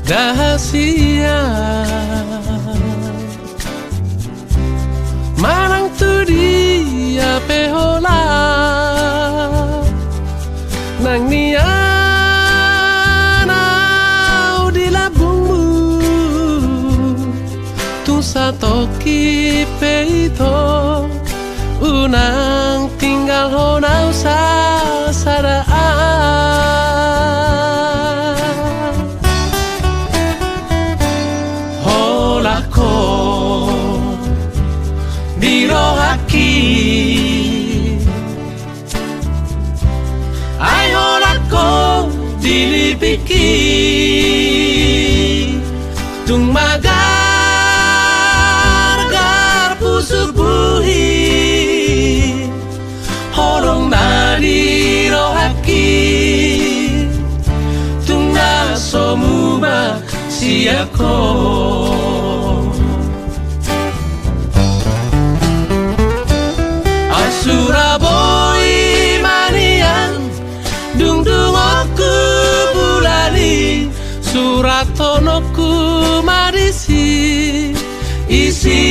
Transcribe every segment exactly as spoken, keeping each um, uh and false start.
Rahasia. Manang tu dia pe holan, nang nian ahu di lambungmu. Tung satongkin pe ito, unang tinggalhon ahu sasada. Holan ho di rohangki, ai holan ho di lipingki. Tung magargar pusuk buhit, holong na di rohangki, tung na so muba sian ho. Ai sura boi ma nian, dung dung on hubulani, surathononku ma disi isi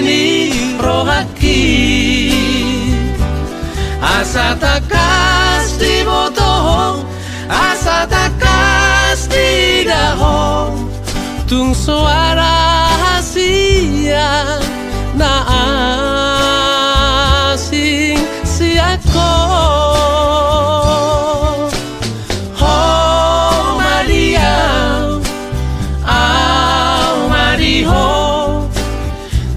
ni rohangki. Asa tangkas diboto ho, asa tangkas diida ho, tung so ada hasian na asing sian ho. Ho ma di ahu, ahu ma di ho,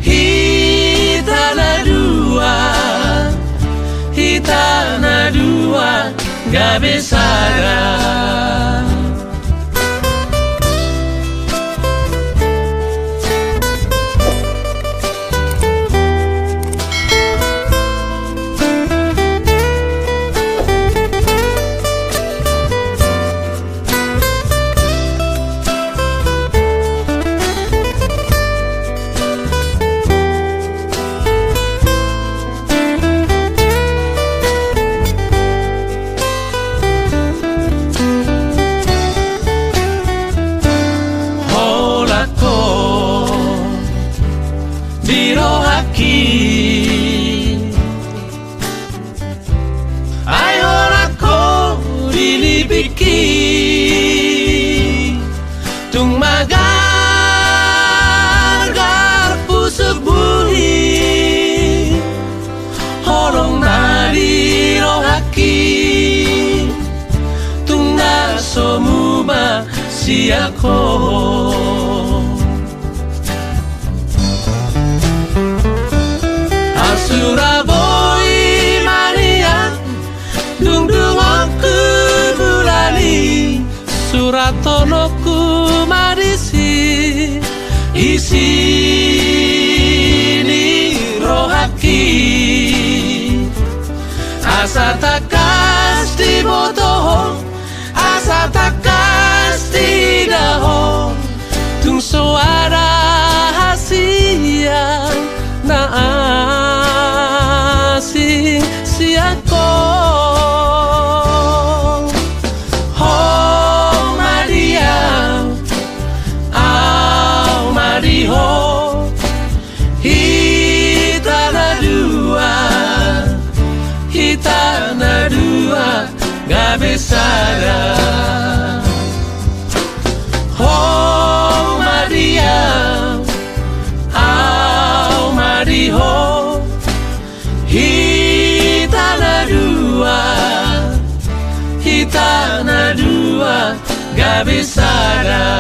hita na dua, hita na dua gabe sada. Holan ho di rohangki, ai holan ho di lipingki. Tung magargar pusuk buhit, holong na di rohangki, tung na so muba sian ho. Ai sura boi ma nian, dung dung on hubulani, surathononku ma disi isi ni rohangki. Asa tangkas diboto ho, asa tangkas diida ho, tung so ada hasian na asing sian ho. Ho ma di ahu, ahu ma di ho, hita na dua, hita na dua gabe sada. Ho ma di ahu, ahu ma di ho, hita na dua, hita na dua gabe sada.